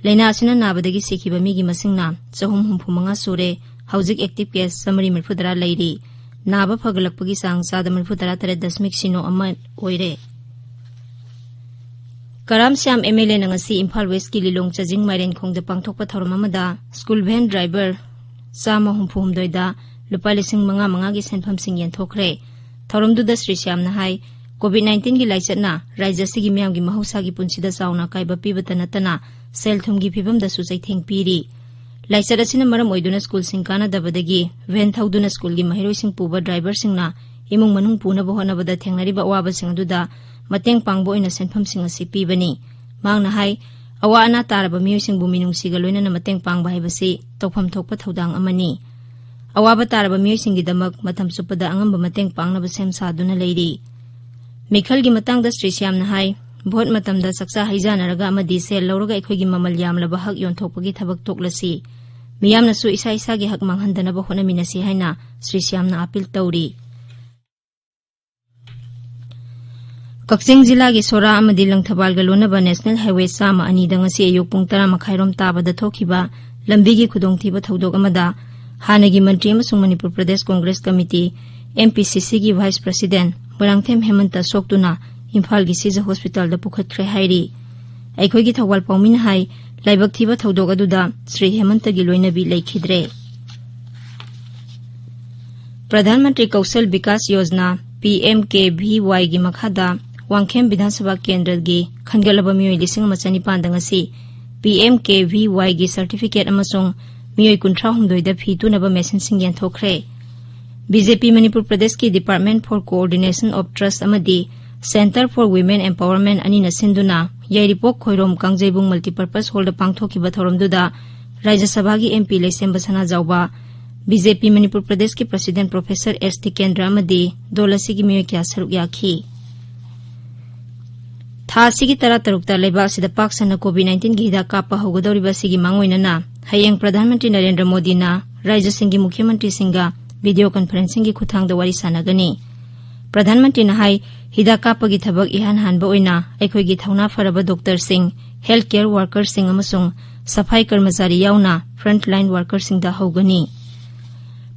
ꯂꯥꯏꯅꯥ ꯑꯁꯤꯅ ꯅꯥꯕꯗꯒꯤ ꯁꯤꯈꯤꯕ ꯃꯤꯒꯤ ꯃꯁꯤꯡꯅ ꯆꯍꯨꯝ ꯍꯨꯝꯐꯨ ꯃꯉꯥ ꯁꯨꯔꯦ꯫ ꯍꯧꯖꯤꯛ active case ꯆꯥꯃꯔꯤ ꯃꯔꯤꯐꯨꯇꯔꯥ ꯂꯩꯔꯤ꯫ ꯅꯥꯕ ꯐꯒꯠꯂꯛꯄꯒꯤ ꯆꯥꯡ ꯆꯥꯗ ꯃꯔꯤꯐꯨꯇꯔꯥ ꯇꯔꯦꯠ ꯗꯁꯃꯤꯛ ꯁꯤꯅꯣ ꯑꯃ ꯑꯣꯏꯔꯦ꯫ ꯀꯔꯥꯝ ꯁ꯭ꯌꯥꯝ MLAꯅ ꯉꯁꯤ ꯏꯝꯐꯥꯜ Westꯀꯤ ꯂꯤꯂꯣꯡ ꯆꯥꯖꯤꯡ ꯃꯥꯏꯔꯦꯟꯈꯣꯡꯗ ꯄꯥꯡꯊꯣꯛꯄ ꯊꯧꯔꯝ ꯑꯃꯗ school van driver ꯆꯥꯝꯃ ꯍꯨꯝꯐꯨ ꯍꯨꯝꯗꯣꯏꯗ ꯂꯨꯄꯥ ꯂꯤꯁꯤꯡ ꯃꯉꯥ ꯃꯉꯥꯒꯤ ꯁꯦꯟꯐꯝꯁꯤꯡ ꯌꯦꯟꯊꯣꯛꯈ꯭ꯔꯦ꯫ ꯊꯧꯔꯝꯗꯨꯗ ꯁ꯭ꯔꯤ ꯁ꯭ꯌꯥꯝꯅ ꯍꯥꯏ, COVID nineteen ꯒꯤ ꯂꯥꯏꯆꯠꯅ ꯔꯥꯖ꯭ꯌ ꯑꯁꯤꯒꯤ ꯃꯤꯌꯥꯝꯒꯤ ꯃꯍꯧꯁꯥꯒꯤ ꯄꯨꯟꯁꯤꯗ ꯆꯥꯎꯅ ꯑꯀꯥꯏꯕ ꯄꯤꯕꯇ ꯅꯠꯇꯅ ꯁꯦꯜ ꯊꯨꯝꯒꯤ ꯐꯤꯕꯝꯗꯁꯨ ꯆꯩꯊꯦꯡ ꯄꯤꯔꯤ꯫ ꯂꯥꯏꯆꯠ ꯑꯁꯤꯅ ꯃꯔꯝ ꯑꯣꯏꯗꯨꯅ ꯁ꯭ꯀꯨꯜꯁꯤꯡ ꯀꯥꯟꯅꯗꯕꯗꯒꯤ ꯚꯦꯟ ꯊꯧꯗꯨꯅ ꯁ꯭ꯀꯨꯜꯒꯤ ꯃꯍꯩꯔꯣꯏꯁꯤꯡ ꯄꯨꯕ ꯗ꯭ꯔꯥꯏꯚꯔꯁꯤꯡꯅ ꯏꯃꯨꯡ ꯃꯅꯨꯡ ꯄꯨꯅꯕ ꯍꯣꯠꯅꯕꯗ ꯊꯦꯡꯅꯔꯤꯕ ꯑꯋꯥꯕꯁꯤꯡ ꯑꯗꯨꯗ ꯃꯇꯦꯡ ꯄꯥꯡꯕ ꯑꯣꯏꯅ ꯁꯦꯟꯐꯝꯁꯤꯡ ꯑꯁꯤ ꯄꯤꯕꯅꯤ꯫ ꯃꯍꯥꯛꯅ ꯍꯥꯏ, ꯑꯋꯥ ꯑꯅꯥ ꯇꯥꯔꯕ ꯃꯤꯑꯣꯏꯁꯤꯡꯕꯨ ꯃꯤꯅꯨꯡꯁꯤꯒ ꯂꯣꯏꯅꯅ ꯃꯇꯦꯡ ꯄꯥꯡꯕ ꯍꯥꯏꯕꯁꯤ ꯇꯧꯐꯝ ꯊꯣꯛꯄ ꯊꯧꯗꯥꯡ ꯑꯃꯅꯤ꯫ ꯑꯋꯥꯕ ꯇꯥꯔꯕ ꯃꯤꯑꯣꯏꯁꯤꯡꯒꯤꯗꯃꯛ ꯃꯇꯝ ꯆꯨꯞꯄꯗ ꯑꯉꯝꯕ ꯃꯇꯦꯡ ꯄꯥꯡꯅꯕ ꯁꯦꯝ ꯁꯥꯗꯨꯅ ꯂꯩꯔꯤ꯫ ꯃꯤꯈꯜꯒꯤ ꯃꯇꯥꯡꯗ ꯁ꯭ꯔꯤ ꯁ꯭ꯌꯥꯝꯅ ꯍꯥꯏ, ꯚꯣꯠ ꯃꯇꯝꯗ ꯆꯥꯛꯆꯥ ꯍꯩꯖꯥꯟꯅꯔꯒ ꯑꯃꯗꯤ ꯁꯦꯜ ꯂꯧꯔꯒ ꯑꯩꯈꯣꯏꯒꯤ ꯃꯃꯜ ꯌꯥꯝꯂꯕ ꯍꯛ ꯌꯣꯟꯊꯣꯛꯄꯒꯤ ꯊꯕꯛ ꯇꯣꯛꯂꯁꯤ꯫ ꯃꯤꯌꯥꯝꯅꯁꯨ ꯏꯁꯥ ꯏꯁꯥꯒꯤ ꯍꯛ ꯃꯥꯡꯍꯟꯗꯅꯕ ꯍꯣꯠꯅꯃꯤꯟꯅꯁꯤ ꯍꯥꯏꯅ ꯁ꯭ꯔꯤ ꯁ꯭ꯌꯥꯝꯅ ꯑꯥꯄꯤꯜ ꯇꯧꯔꯤ꯫ ꯀꯛꯆꯤꯡ ꯖꯤꯂꯥꯒꯤ ꯁꯣꯔꯥ ꯑꯃꯗꯤ ꯂꯪꯊꯕꯥꯜꯒ ꯂꯣꯟꯅꯕ ꯅꯦꯁꯅꯦꯜ ꯍꯥꯏꯋꯦ ꯆꯥꯝꯃ ꯑꯅꯤꯗ ꯉꯁꯤ ꯑꯌꯨꯛ ꯄꯨꯡ ꯇꯔꯥ ꯃꯈꯥꯏꯔꯣꯝ ꯇꯥꯕꯗ ꯊꯣꯛꯈꯤꯕ ꯂꯝꯕꯤꯒꯤ ꯈꯨꯗꯣꯡꯊꯤꯕ ꯊꯧꯗꯣꯛ ꯑꯃꯗ ꯍꯥꯟꯅꯒꯤ ꯃꯟꯇ꯭ꯔꯤ ꯑꯃꯁꯨꯡ ꯃꯅꯤꯄꯨꯔ ꯄ꯭ꯔꯗꯦꯁ ꯀꯣꯡꯒ꯭ꯔꯦꯁ ꯀꯃꯤꯇꯤ, MPCCꯒꯤ ꯚꯥꯏꯁ ꯄ꯭ꯔꯁꯤꯗꯦꯟ ꯃꯣꯏꯔꯥꯡꯊꯦꯝ ꯍꯦꯃꯟꯇ ꯁꯣꯛꯇꯨꯅ ꯏꯝꯐꯥꯜꯒꯤ ꯁꯤꯖ ꯍꯣꯁꯄꯤꯇꯥꯜꯗ ꯄꯨꯈꯠꯈ꯭ꯔꯦ ꯍꯥꯏꯔꯤ꯫ ꯑꯩꯈꯣꯏꯒꯤ ꯊꯧꯕꯥꯜ ꯄꯥꯎꯃꯤꯅ ꯍꯥꯏ, ꯂꯥꯏꯕꯛ ꯊꯤꯕ ꯊꯧꯗꯣꯛ ꯑꯗꯨꯗ ꯁ꯭ꯔꯤ ꯍꯦꯃꯟꯇꯒꯤ ꯂꯣꯏꯅꯕꯤ ꯂꯩꯈꯤꯗ꯭ꯔꯦ꯫ ꯄ꯭ꯔꯙꯥꯟ ꯃꯟꯇ꯭ꯔꯤ ꯀꯧꯁꯜ ꯕꯤꯀꯥꯁ ꯌꯣꯖꯅꯥ, PMKVYꯒꯤ ꯃꯈꯥꯗ ꯋꯥꯡꯈꯦꯝ ꯕꯤꯙꯥꯟ ꯁꯚꯥ ꯀꯦꯟꯗ꯭ꯔꯒꯤ ꯈꯟꯒꯠꯂꯕ ꯃꯤꯑꯣꯏ ꯂꯤꯁꯤꯡ ꯑꯃ ꯆꯅꯤꯄꯥꯟꯗ ꯉꯁꯤ PMKVYꯒꯤ ꯁꯔꯇꯤꯐꯤꯀꯦꯠ ꯑꯃꯁꯨꯡ ꯃꯤꯑꯣꯏ ꯀꯨꯟꯊ꯭ꯔꯥ ꯍꯨꯝꯗꯣꯏꯗ ꯐꯤ ꯇꯨꯅꯕ ꯃꯦꯁꯤꯟꯁꯤꯡ ꯌꯦꯟꯊꯣꯛꯈ꯭ꯔꯦ꯫ BJP ꯃꯅꯤꯄꯨꯔ ꯄ꯭ꯔꯗꯦꯁꯀꯤ Department for Coordination of Trust ꯑꯃꯗꯤ Centre for Women Empowerment ꯑꯅꯤꯅ ꯁꯤꯟꯗꯨꯅ ꯌꯥꯏꯔꯤꯄꯣꯛ ꯈꯣꯏꯔꯣꯝ ꯀꯥꯡꯖꯩꯕꯨꯡ Multipurpose Hallꯗ ꯄꯥꯡꯊꯣꯛꯈꯤꯕ ꯊꯧꯔꯝꯗꯨꯗ ꯔꯥꯖ꯭ꯌ ꯁꯚꯥꯒꯤ MP ꯂꯩꯁꯦꯝꯕ ꯁꯅꯥꯖꯥꯎꯕ, BJP ꯃꯅꯤꯄꯨꯔ ꯄ꯭ꯔꯗꯦꯁꯀꯤ ꯄ꯭ꯔꯁꯤꯗꯦꯟ ꯄ꯭ꯔꯣꯐꯦꯁꯔ ꯑꯦꯁ ꯇꯤꯀꯦꯟꯗ꯭ꯔ ꯑꯃꯗꯤ ꯗꯣꯜ ꯑꯁꯤꯒꯤ ꯃꯤꯑꯣꯏ ꯀꯌꯥ ꯁꯔꯨꯛ ꯌꯥꯈꯤ꯫ ꯊꯥ ꯑꯁꯤꯒꯤ ꯇꯔꯥꯇꯔꯨꯛꯇ ꯂꯩꯕꯥꯛ ꯑꯁꯤꯗ ꯄꯥꯛ ꯁꯟꯅ COVID nineteen ꯒꯤ ꯍꯤꯗꯥꯛ ꯀꯥꯞꯄ ꯍꯧꯒꯗꯧꯔꯤꯕ ꯑꯁꯤꯒꯤ ꯃꯥꯡꯑꯣꯏꯅꯅ ꯍꯌꯦꯡ ꯄ꯭ꯔꯙꯥꯟ ꯃꯟꯇ꯭ꯔꯤ ꯅꯔꯦꯟꯗ꯭ꯔ ꯃꯣꯗꯤꯅ ꯔꯥꯖ꯭ꯌꯁꯤꯡꯒꯤ ꯃꯨꯈ꯭ꯌ ꯃꯟꯇ꯭ꯔꯤꯁꯤꯡꯒ video conferencingꯒꯤ ꯈꯨꯠꯊꯥꯡꯗ ꯋꯥꯔꯤ ꯁꯥꯟꯅꯒꯅꯤ꯫ ꯄ꯭ꯔꯙꯥꯟ ꯃꯟꯇ꯭ꯔꯤꯅ ꯍꯥꯏ, ꯍꯤꯗꯥꯛ ꯀꯥꯞꯄꯒꯤ ꯊꯕꯛ ꯏꯍꯥꯟ ꯍꯥꯟꯕ ꯑꯣꯏꯅ ꯑꯩꯈꯣꯏꯒꯤ ꯊꯧꯅꯥ ꯐꯔꯕ ꯗꯣꯛꯇꯔꯁꯤꯡ, health care workerꯁꯤꯡ ꯑꯃꯁꯨꯡ ꯁꯐꯥꯏ ꯀꯔꯃꯆꯥꯔꯤ ꯌꯥꯎꯅ frontline workerꯁꯤꯡꯗ ꯍꯧꯒꯅꯤ꯫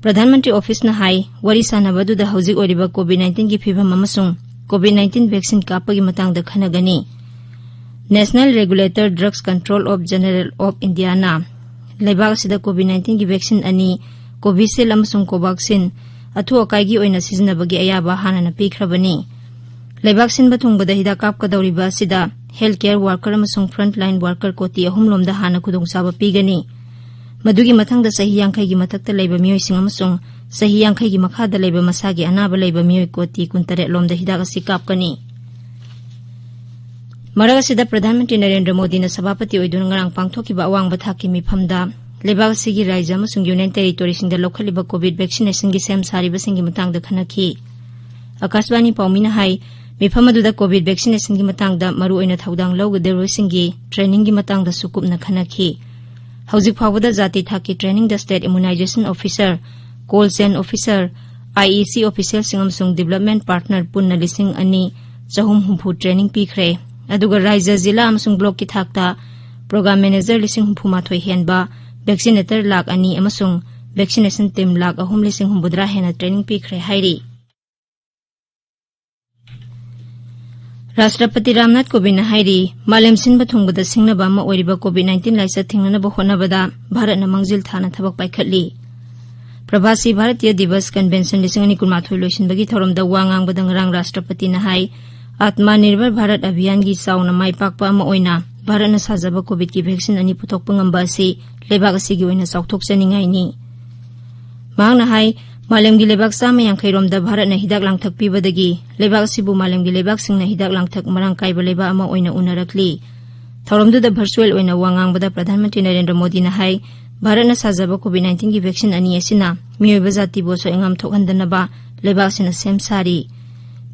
ꯄ꯭ꯔꯙꯥꯟ ꯃꯟꯇ꯭ꯔꯤ ꯑꯣꯐꯤꯁꯅ ꯍꯥꯏ, ꯋꯥꯔꯤ ꯁꯥꯟꯅꯕ ꯑꯗꯨꯗ ꯍꯧꯖꯤꯛ ꯑꯣꯏꯔꯤꯕ COVID nineteen ꯒꯤ ꯐꯤꯚꯝ ꯑꯃꯁꯨꯡ COVID nineteen vaccine ꯀꯥꯞꯄꯒꯤ ꯃꯇꯥꯡꯗ ꯈꯟꯅꯒꯅꯤ꯫ National Regulator Drugs Control of General of Indiaꯅ ꯂꯩꯕꯥꯛ ꯑꯁꯤꯗ COVID nineteen ꯒꯤ vaccine ꯑꯅꯤ, Covishield ꯑꯃꯁꯨꯡ Covaxin, ꯑꯊꯨ ꯑꯀꯥꯏꯒꯤ ꯑꯣꯏꯅ ꯁꯤꯖꯤꯟꯅꯕꯒꯤ ꯑꯌꯥꯕ ꯍꯥꯟꯅꯅ ꯄꯤꯈ꯭ꯔꯕꯅꯤ꯫ ꯂꯩꯕꯥꯛ ꯁꯤꯟꯕ ꯊꯨꯡꯕꯗ ꯍꯤꯗꯥꯛ ꯀꯥꯞꯀꯗꯧꯔꯤꯕ ꯑꯁꯤꯗ health care worker ꯑꯃꯁꯨꯡ frontline worker ꯀꯣꯇꯤ ꯑꯍꯨꯝꯂꯣꯝꯗ ꯍꯥꯟꯅ ꯈꯨꯗꯣꯡꯆꯥꯕ ꯄꯤꯒꯅꯤ꯫ ꯃꯗꯨꯒꯤ ꯃꯊꯪꯗ ꯆꯍꯤ ꯌꯥꯡꯈꯩꯒꯤ ꯃꯊꯛꯇ ꯂꯩꯕ ꯃꯤꯑꯣꯏꯁꯤꯡ ꯑꯃꯁꯨꯡ ꯆꯍꯤ ꯌꯥꯡꯈꯩꯒꯤ ꯃꯈꯥꯗ ꯂꯩꯕ ꯃꯁꯥꯒꯤ ꯑꯅꯥꯕ ꯂꯩꯕ ꯃꯤꯑꯣꯏ ꯀꯣꯇꯤ ꯀꯨꯟꯇꯔꯦꯠꯂꯣꯝꯗ ꯍꯤꯗꯥꯛ ꯑꯁꯤ ꯀꯥꯞꯀꯅꯤ꯫ ꯃꯔꯛ ꯑꯁꯤꯗ ꯄ꯭ꯔꯙꯥꯟ ꯃꯟꯇ꯭ꯔꯤ ꯅꯔꯦꯟꯗ꯭ꯔ ꯃꯣꯗꯤꯅ ꯁꯚꯥꯄꯇꯤ ꯑꯣꯏꯗꯨꯅ ꯉꯔꯥꯡ ꯄꯥꯡꯊꯣꯛꯈꯤꯕ ꯑꯋꯥꯡꯕ ꯊꯥꯛꯀꯤ ꯃꯤꯐꯝꯗ ꯂꯩꯕꯥꯛ ꯑꯁꯤꯒꯤ ꯔꯥꯖ꯭ꯌ ꯑꯃꯁꯨꯡ ꯌꯨꯅꯤꯌꯟ ꯇꯦꯔꯤꯇꯣꯔꯤꯁꯤꯡꯗ ꯂꯧꯈꯠꯂꯤꯕ ꯀꯣꯚꯤꯗ ꯚꯦꯛꯁꯤꯅꯦꯁꯟꯒꯤ ꯁꯦꯝ ꯁꯥꯔꯤꯕꯁꯤꯡꯒꯤ ꯃꯇꯥꯡꯗ ꯈꯟꯅꯈꯤ꯫ ꯑꯀꯥꯁꯕꯥꯅꯤ ꯄꯥꯎꯃꯤꯅ ꯍꯥꯏ, ꯃꯤꯐꯝ ꯑꯗꯨꯗ ꯀꯣꯚꯤꯗ ꯚꯦꯛꯁꯤꯅꯦꯁꯟꯒꯤ ꯃꯇꯥꯡꯗ ꯃꯔꯨꯑꯣꯏꯅ ꯊꯧꯗꯥꯡ ꯂꯧꯒꯗꯧꯔꯤꯕꯁꯤꯡꯒꯤ ꯇ꯭ꯔꯦꯅꯤꯡꯒꯤ ꯃꯇꯥꯡꯗꯁꯨ ꯀꯨꯞꯅ ꯈꯟꯅꯈꯤ꯫ ꯍꯧꯖꯤꯛ ꯐꯥꯎꯕꯗ ꯖꯥꯇꯤ ꯊꯥꯛꯀꯤ ꯇ꯭ꯔꯦꯅꯤꯡꯗ state immunization officer, cold chain officer, IEC officialꯁꯤꯡ ꯑꯃꯁꯨꯡ development partner ꯄꯨꯟꯅ ꯂꯤꯁꯤꯡ ꯑꯅꯤ ꯆꯍꯨꯝ ꯍꯨꯝꯐꯨ ꯇ꯭ꯔꯦꯅꯤꯡ ꯄꯤꯈ꯭ꯔꯦ꯫ ꯑꯗꯨꯒ ꯔꯥꯖ꯭ꯌ, ꯖꯤꯂꯥ ꯑꯃꯁꯨꯡ ꯕ꯭ꯂꯣꯛꯀꯤ ꯊꯥꯛꯇ program manager ꯂꯤꯁꯤꯡ ꯍꯨꯝꯐꯨ ꯃꯥꯊꯣꯏ ꯍꯦꯟꯕ, vaccinator ꯂꯥꯈ ꯑꯅꯤ ꯑꯃꯁꯨꯡ vaccination team ꯂꯥꯈ ꯑꯍꯨꯝ ꯂꯤꯁꯤꯡ ꯍꯨꯝꯐꯨꯇꯔꯥ ꯍꯦꯟꯅ ꯇ꯭ꯔꯦꯅꯤꯡ ꯄꯤꯈ꯭ꯔꯦ ꯍꯥꯏꯔꯤ꯫ ꯔꯥꯁꯇ꯭ꯔꯄꯇꯤ ꯔꯥꯝꯅꯥꯊ ꯀꯣꯕꯤꯟꯗꯅ ꯍꯥꯏꯔꯤ, ꯃꯥꯂꯦꯝ ꯁꯤꯟꯕ ꯊꯨꯡꯕꯗ ꯁꯤꯡꯅꯕ ꯑꯃ ꯑꯣꯏꯔꯤꯕ ꯀꯣꯚꯤꯗ ꯅꯥꯏꯟꯇꯤꯟ ꯂꯥꯏꯆꯠ ꯊꯤꯡꯅꯅꯕ ꯍꯣꯠꯅꯕꯗ ꯚꯥꯔꯠꯅ ꯃꯥꯡꯖꯤꯜ ꯊꯥꯅ ꯊꯕꯛ ꯄꯥꯏꯈꯠꯂꯤ꯫ ꯄ꯭ꯔꯕꯥꯁꯤ ꯚꯥꯔꯇꯤꯌ ꯗꯤꯕꯁ ꯀꯟꯚꯦꯟꯁꯟ ꯂꯤꯁꯤꯡ ꯑꯅꯤ ꯀꯨꯟꯃꯥꯊꯣꯏ ꯂꯣꯏꯁꯤꯟꯕꯒꯤ ꯊꯧꯔꯝꯗ ꯋꯥ ꯉꯥꯡꯕꯗ ꯉꯔꯥꯡ ꯔꯥꯁꯇ꯭ꯔꯄꯇꯤꯅ ꯍꯥꯏ, ꯑꯥꯇꯃ ꯅꯤꯔꯚꯔ ꯚꯥꯔꯠ ꯑꯚꯤꯌꯥꯟꯒꯤ ꯆꯥꯎꯅ ꯃꯥꯏ ꯄꯥꯛꯄ ꯑꯃ ꯑꯣꯏꯅ ꯚꯥꯔꯠꯅ ꯁꯥꯖꯕ ꯀꯣꯚꯤꯗꯀꯤ ꯚꯦꯛꯁꯤꯟ ꯑꯅꯤ ꯄꯨꯊꯣꯛꯄ ꯉꯝꯕ ꯑꯁꯤ ꯂꯩꯕꯥꯛ ꯑꯁꯤꯒꯤ ꯑꯣꯏꯅ ꯆꯥꯎꯊꯣꯛꯆꯅꯤꯡꯉꯥꯏꯅꯤ꯫ ꯃꯍꯥꯛꯅ ꯍꯥꯏ, ꯃꯥꯂꯦꯝꯒꯤ ꯂꯩꯕꯥꯛ ꯆꯥꯝꯃ ꯌꯥꯡꯈꯩ ꯔꯣꯝꯗ ꯚꯥꯔꯠꯅ ꯍꯤꯗꯥꯛ ꯂꯥꯡꯊꯛ ꯄꯤꯕꯗꯒꯤ ꯂꯩꯕꯥꯛ ꯑꯁꯤꯕꯨ ꯃꯥꯂꯦꯝꯒꯤ ꯂꯩꯕꯥꯛꯁꯤꯡꯅ ꯍꯤꯗꯥꯛ ꯂꯥꯡꯊꯛ ꯃꯔꯥꯡ ꯀꯥꯏꯕ ꯂꯩꯕꯥꯛ ꯑꯃ ꯑꯣꯏꯅ ꯎꯅꯔꯛꯂꯤ꯫ ꯊꯧꯔꯝꯗꯨꯗ virtual ꯑꯣꯏꯅ ꯋꯥ ꯉꯥꯡꯕꯗ ꯄ꯭ꯔꯙꯥꯟ ꯃꯟꯇ꯭ꯔꯤ ꯅꯔꯦꯟꯗ꯭ꯔ ꯃꯣꯗꯤꯅ ꯍꯥꯏ, ꯚꯥꯔꯠꯅ ꯁꯥꯖꯕ ꯀꯣꯚꯤꯗ ꯅꯥꯏꯟꯇꯤꯟꯒꯤ ꯚꯦꯛꯁꯤꯟ ꯑꯅꯤ ꯑꯁꯤꯅ ꯃꯤꯑꯣꯏꯕ ꯖꯥꯇꯤꯕꯨ ꯑꯁꯣꯏ ꯑꯉꯥꯝ ꯊꯣꯛꯍꯟꯗꯅꯕ ꯂꯩꯕꯥꯛ ꯑꯁꯤꯅ ꯁꯦꯝ ꯁꯥꯔꯤ꯫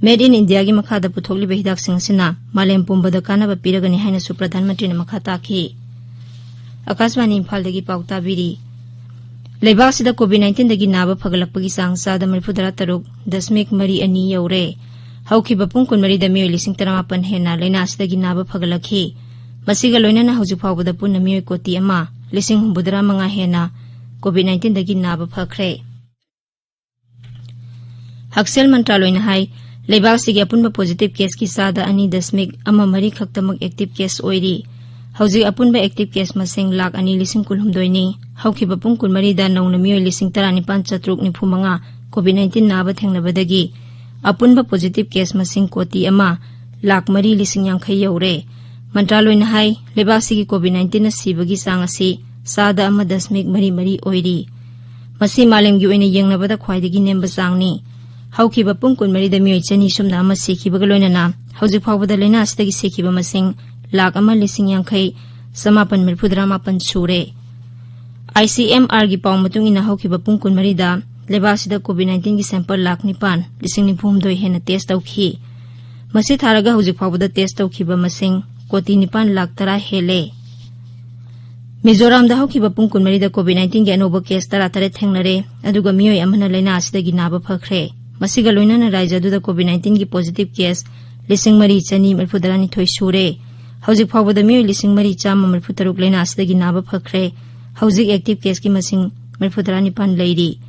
Made in Indiaꯒꯤ ꯃꯈꯥꯗ ꯄꯨꯊꯣꯛꯂꯤꯕ ꯍꯤꯗꯥꯛꯁꯤꯡ ꯑꯁꯤꯅ ꯃꯥꯂꯦꯝ ꯄꯨꯝꯕꯗ ꯀꯥꯟꯅꯕ ꯄꯤꯔꯒꯅꯤ ꯍꯥꯏꯅꯁꯨ ꯄ꯭ꯔꯙꯥꯟ ꯃꯟꯇ꯭ꯔꯤꯅ ꯃꯈꯥ ꯇꯥꯈꯤ꯫ ꯑꯀꯥꯁꯕꯥꯅꯤ ꯏꯝꯐꯥꯜꯗꯒꯤ ꯄꯥꯎ ꯇꯥꯕꯤꯔꯤ꯫ ꯂꯩꯕꯥꯛ ꯑꯁꯤꯗ ꯀꯣꯚꯤꯗ ꯅꯥꯏꯟꯇꯤꯟꯗꯒꯤ ꯅꯥꯕ ꯐꯒꯠꯂꯛꯄꯒꯤ ꯆꯥꯡ ꯆꯥꯗ ꯃꯔꯤꯐꯨꯇꯔꯥ ꯇꯔꯨꯛ ꯗꯁꯃꯤꯛ ꯃꯔꯤ ꯑꯅꯤ ꯌꯧꯔꯦ꯫ ꯍꯧꯈꯤꯕ ꯄꯨꯡ ꯀꯨꯟꯃꯔꯤꯗ ꯃꯤꯑꯣꯏ ꯂꯤꯁꯤꯡ ꯇꯔꯥꯃꯥꯄꯟ ꯍꯦꯟꯅ ꯂꯥꯏꯅꯥ ꯑꯁꯤꯗꯒꯤ ꯅꯥꯕ ꯐꯒꯠꯂꯛꯈꯤ꯫ ꯃꯁꯤꯒ ꯂꯣꯏꯅꯅ ꯍꯧꯖꯤꯛ ꯐꯥꯎꯕꯗ ꯄꯨꯟꯅ ꯃꯤꯑꯣꯏ ꯀꯣꯇꯤ ꯑꯃ ꯂꯤꯁꯤꯡ ꯍꯨꯝꯐꯨꯇꯔꯥ ꯃꯉꯥ ꯍꯦꯟꯅ ꯀꯣꯚꯤꯗ ꯅꯥꯏꯟꯇꯤꯟꯗꯒꯤ ꯅꯥꯕ ꯐꯈ꯭ꯔꯦ꯫ ꯍꯛꯁꯦꯜ ꯃꯟꯇ꯭ꯔꯥꯂꯣꯏꯅ ꯍꯥꯏ, ꯂꯩꯕꯥꯛ ꯑꯁꯤꯒꯤ ꯑꯄꯨꯟꯕ ꯄꯣꯖꯤꯇꯤꯚ ꯀꯦꯁꯀꯤ ꯆꯥꯗ ꯑꯅꯤ ꯗꯁꯃꯤꯛ ꯑꯃ ꯃꯔꯤ ꯈꯛꯇꯃꯛ ꯑꯦꯛꯇꯤꯚ ꯀꯦꯁ ꯑꯣꯏꯔꯤ꯫ ꯍꯧꯖꯤꯛ ꯑꯄꯨꯟꯕ ꯑꯦꯛꯇꯤꯚ ꯀꯦꯁ ꯃꯁꯤꯡ ꯂꯥꯈ ꯑꯅꯤ ꯂꯤꯁꯤꯡ ꯀꯨꯟꯍꯨꯝꯗꯣꯏꯅꯤ꯫ ꯍꯧꯈꯤꯕ ꯄꯨꯡ ꯀꯨꯟꯃꯔꯤꯗ ꯅꯧꯅ ꯃꯤꯑꯣꯏ ꯂꯤꯁꯤꯡ ꯇꯔꯥꯅꯤꯄꯥꯟ ꯆꯥꯇ꯭ꯔꯨꯛ ꯅꯤꯐꯨ ꯃꯉꯥ ꯀꯣꯚꯤꯗ ꯅꯥꯏꯟꯇꯤꯟ ꯅꯥꯕ ꯊꯦꯡꯅꯕꯗꯒꯤ ꯑꯄꯨꯟꯕ positive case ꯃꯁꯤꯡ ꯀꯣꯇꯤ ꯑꯃ ꯂꯥꯈ ꯃꯔꯤ ꯂꯤꯁꯤꯡ ꯌꯥꯡꯈꯩ ꯌꯧꯔꯦ꯫ ꯃꯟꯇ꯭ꯔꯥꯂꯣꯏꯅ ꯍꯥꯏ, ꯂꯩꯕꯥꯛꯁꯤꯒꯤ COVID nineteenꯅ ꯁꯤꯕꯒꯤ ꯆꯥꯡ ꯑꯁꯤ ꯆꯥꯗ ꯑꯃ ꯗꯁꯃꯤꯛ ꯃꯔꯤ ꯃꯔꯤ ꯑꯣꯏꯔꯤ꯫ ꯃꯁꯤ ꯃꯥꯂꯦꯝꯒꯤ ꯑꯣꯏꯅ ꯌꯦꯡꯅꯕꯗ ꯈ꯭ꯋꯥꯏꯗꯒꯤ ꯅꯦꯝꯕ ꯆꯥꯡꯅꯤ꯫ ꯍꯧꯈꯤꯕ ꯄꯨꯡ ꯀꯨꯟꯃꯔꯤꯗ ꯃꯤꯑꯣꯏ ꯆꯅꯤ ꯁꯨꯞꯅ ꯑꯃ ꯁꯤꯈꯤꯕꯒ ꯂꯣꯏꯅꯅ ꯍꯧꯖꯤꯛ ꯐꯥꯎꯕꯗ ꯂꯥꯏꯅꯥ ꯑꯁꯤꯗꯒꯤ ꯁꯤꯈꯤꯕ ꯃꯁꯤꯡ ꯂꯥꯈ ꯑꯃ ꯂꯤꯁꯤꯡ ꯌꯥꯡꯈꯩ ꯆꯃꯥꯄꯟ ꯃꯔꯤꯐꯨꯇꯔꯥ ꯃꯥꯄꯟ ꯁꯨꯔꯦ꯫ ICMRꯒꯤ ꯄꯥꯎ ꯃꯇꯨꯡ ꯏꯟꯅ ꯍꯧꯈꯤꯕ ꯄꯨꯡ ꯀꯨꯟꯃꯔꯤꯗ ꯂꯩꯕꯥꯛ ꯑꯁꯤꯗ COVID nineteenꯒꯤ sample ꯂꯥꯈ ꯅꯤꯄꯥꯟ ꯂꯤꯁꯤꯡ ꯅꯤꯐꯨ ꯍꯨꯝꯗꯣꯏ ꯍꯦꯟꯅ test ꯇꯧꯈꯤ꯫ ꯃꯁꯤ ꯊꯥꯔꯒ ꯍꯧꯖꯤꯛ ꯐꯥꯎꯕꯗ test ꯇꯧꯈꯤꯕ ꯃꯁꯤꯡ ꯀꯣꯇꯤ ꯅꯤꯄꯥꯟ ꯂꯥꯈ ꯇꯔꯥ ꯍꯦꯜꯂꯦ꯫ ꯃꯤꯖꯣꯔꯥꯝꯗ ꯍꯧꯈꯤꯕ ꯄꯨꯡ ꯀꯨꯟꯃꯔꯤꯗ COVID nineteenꯒꯤ ꯑꯅꯧꯕ case ꯇꯔꯥꯇꯔꯦꯠ ꯊꯦꯡꯅꯔꯦ, ꯑꯗꯨꯒ ꯃꯤꯑꯣꯏ ꯑꯃꯅ ꯂꯥꯏꯅꯥ ꯑꯁꯤꯗꯒꯤ ꯅꯥꯕ ꯐꯈ꯭ꯔꯦ꯫ ꯃꯁꯤꯒ ꯂꯣꯏꯅꯅ ꯔꯥꯏꯖ꯭ꯌ ꯑꯗꯨꯗ COVID nineteenꯒꯤ positive case ꯂꯤꯁꯤꯡ ꯃꯔꯤ ꯆꯅꯤ ꯃꯔꯤꯐꯨꯇꯔꯥꯅꯤꯊꯣꯏ ꯁꯨꯔꯦ꯫ ꯍꯧꯖꯤꯛ ꯐꯥꯎꯕꯗ ꯃꯤꯑꯣꯏ ꯂꯤꯁꯤꯡ ꯃꯔꯤ ꯆꯥꯝꯃ ꯃꯔꯤꯐꯨꯇꯔꯨꯛ ꯂꯥꯏꯅꯥ ꯑꯁꯤꯗꯒꯤ ꯅꯥꯕ ꯐꯈ꯭ꯔꯦ꯫ ꯍꯧꯖꯤꯛ active caseꯀꯤ ꯃꯁꯤꯡ ꯃꯔꯤꯐꯨꯇꯔꯥꯅꯤꯄꯥꯟ ꯂꯩꯔꯤ꯫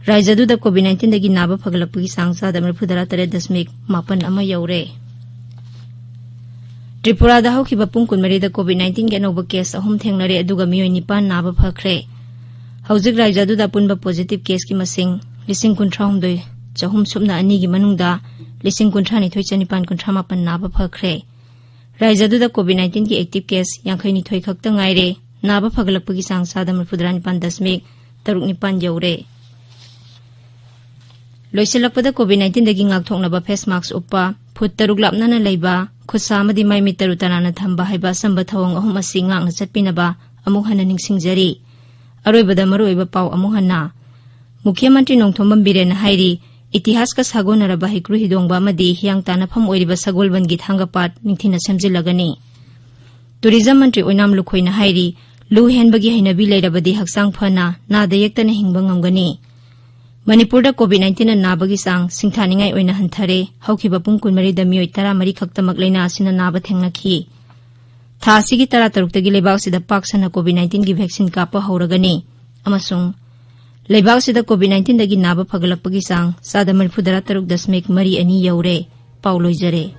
ꯔꯥꯏꯖ꯭ꯌ ꯑꯗꯨꯗ COVID nineteenꯗꯒꯤ ꯅꯥꯕ ꯐꯒꯠꯂꯛꯄꯒꯤ ꯆꯥꯡ ꯆꯥꯗ ꯃꯔꯤꯐꯨꯇꯔꯥ ꯇꯔꯦꯠ ꯗꯁꯃꯤꯛ ꯃꯥꯄꯟ ꯑꯃ ꯌꯧꯔꯦ꯫ ꯇ꯭ꯔꯤꯄꯨꯔꯥꯗ ꯍꯧꯈꯤꯕ ꯄꯨꯡ ꯀꯨꯟꯃꯔꯤꯗ COVID nineteenꯒꯤ ꯑꯅꯧꯕ case ꯑꯍꯨꯝ ꯊꯦꯡꯅꯔꯦ, ꯑꯗꯨꯒ ꯃꯤꯑꯣꯏ ꯅꯤꯄꯥꯟ ꯅꯥꯕ ꯐꯈ꯭ꯔꯦ꯫ ꯍꯧꯖꯤꯛ ꯔꯥꯏꯖ꯭ꯌ ꯑꯗꯨꯗ ꯑꯄꯨꯟꯕ positive caseꯀꯤ ꯃꯁꯤꯡ ꯂꯤꯁꯤꯡ ꯀꯨꯟꯊ꯭ꯔꯥ ꯍꯨꯝꯗꯣꯏ ꯆꯍꯨꯝ ꯁꯨꯞꯅ ꯑꯅꯤꯒꯤ ꯃꯅꯨꯡꯗ ꯂꯤꯁꯤꯡ ꯀꯨꯟꯊ꯭ꯔꯥ ꯅꯤꯊꯣꯏ ꯆꯅꯤꯄꯥꯟ ꯀꯨꯟꯊ꯭ꯔꯥ ꯃꯥꯄꯟ ꯅꯥꯕ ꯐꯈ꯭ꯔꯦ꯫ ꯔꯥꯏꯖ꯭ꯌ ꯑꯗꯨꯗ COVID nineteenꯒꯤ active case ꯌꯥꯡꯈꯩ ꯅꯤꯊꯣꯏ ꯈꯛꯇ ꯉꯥꯏꯔꯦ꯫ ꯅꯥꯕ ꯐꯒꯠꯂꯛꯄꯒꯤ ꯆꯥꯡ ꯆꯥꯗ ꯃꯔꯤꯐꯨꯇꯔꯥ ꯅꯤꯄꯥꯟ ꯗꯁꯃꯤꯛ ꯇꯔꯨꯛ ꯅꯤꯄꯥꯟ ꯌꯧꯔꯦ꯫ ꯂꯣꯏꯁꯤꯜꯂꯛꯄꯗ COVID nineteenꯗꯒꯤ ꯉꯥꯛꯊꯣꯛꯅꯕ face mask ꯎꯞꯄ, ꯐꯨꯠ ꯇꯔꯨꯛ ꯂꯥꯞꯅꯅ ꯂꯩꯕ, ꯈꯨꯠꯁꯥ ꯑꯃꯗꯤ ꯃꯥꯏ ꯃꯤꯠ ꯇꯔꯨ ꯇꯅꯥꯟꯅ ꯊꯝꯕ ꯍꯥꯏꯕ ꯑꯆꯝꯕ ꯊꯧꯑꯣꯡ ꯑꯍꯨꯝ ꯑꯁꯤ ꯉꯥꯛꯅ ꯆꯠꯄꯤꯅꯕ ꯑꯃꯨꯛ ꯍꯟꯅ ꯅꯤꯡꯁꯤꯡꯖꯔꯤ꯫ ꯑꯔꯣꯏꯕꯗ ꯃꯔꯨꯑꯣꯏꯕ ꯄꯥꯎ ꯑꯃꯨꯛ ꯍꯟꯅ꯫ ꯃꯨꯈ꯭ꯌ ꯃꯟꯇ꯭ꯔꯤ ꯅꯣꯡꯊꯣꯝꯕꯝ ꯕꯤꯔꯦꯟꯅ ꯍꯥꯏꯔꯤ, ꯏꯇꯤꯍꯥꯁꯀ ꯁꯥꯒꯣꯟꯅꯔꯕ ꯍꯩꯀ꯭ꯔꯨ ꯍꯤꯗꯣꯡꯕ ꯑꯃꯗꯤ ꯍꯤꯌꯥꯡ ꯇꯥꯟꯅꯐꯝ ꯑꯣꯏꯔꯤꯕ ꯁꯒꯣꯜꯕꯟꯒꯤ ꯊꯥꯡꯒ ꯄꯥꯠ ꯅꯤꯡꯊꯤꯅ ꯁꯦꯝꯖꯤꯜꯂꯒꯅꯤ꯫ ꯇꯨꯔꯤꯖꯝ ꯃꯟꯇ꯭ꯔꯤ ꯑꯣꯏꯅꯥꯝ ꯂꯨꯈꯣꯏꯅ ꯍꯥꯏꯔꯤ, ꯂꯨ ꯍꯦꯟꯕꯒꯤ ꯍꯩꯅꯕꯤ ꯂꯩꯔꯕꯗꯤ ꯍꯛꯆꯥꯡ ꯐꯅ, ꯅꯥꯗ ꯌꯦꯛꯇꯅ ꯍꯤꯡꯕ ꯉꯝꯒꯅꯤ꯫ ꯃꯅꯤꯄꯨꯔꯗ COVID nineteenꯅ ꯅꯥꯕꯒꯤ ꯆꯥꯡ ꯁꯤꯡꯊꯥꯅꯤꯡꯉꯥꯏ ꯑꯣꯏꯅ ꯍꯟꯊꯔꯦ꯫ ꯍꯧꯈꯤꯕ ꯄꯨꯡ ꯀꯨꯟꯃꯔꯤꯗ ꯃꯤꯑꯣꯏ ꯇꯔꯥꯃꯔꯤ ꯈꯛꯇꯃꯛ ꯂꯥꯏꯅꯥ ꯑꯁꯤꯅ ꯅꯥꯕ ꯊꯦꯡꯅꯈꯤ꯫ ꯊꯥ ꯑꯁꯤꯒꯤ ꯇꯔꯥꯇꯔꯨꯛꯇꯒꯤ ꯂꯩꯕꯥꯛ ꯑꯁꯤꯗ ꯄꯥꯛ ꯁꯟꯅ COVID nineteenꯒꯤ vaccine ꯀꯥꯞꯄ ꯍꯧꯔꯒꯅꯤ꯫ ꯑꯃꯁꯨꯡ ꯂꯩꯕꯥꯛ ꯑꯁꯤꯗ COVID nineteenꯗꯒꯤ ꯅꯥꯕ ꯐꯒꯠꯂꯛꯄꯒꯤ ꯆꯥꯡ ꯆꯥꯗ ꯃꯔꯤꯐꯨꯇꯔꯥ ꯇꯔꯨꯛ ꯗꯁꯃꯤꯛ ꯃꯔꯤ ꯑꯅꯤ ꯌꯧꯔꯦ꯫ ꯄꯥꯎ ꯂꯣꯏꯖꯔꯦ꯫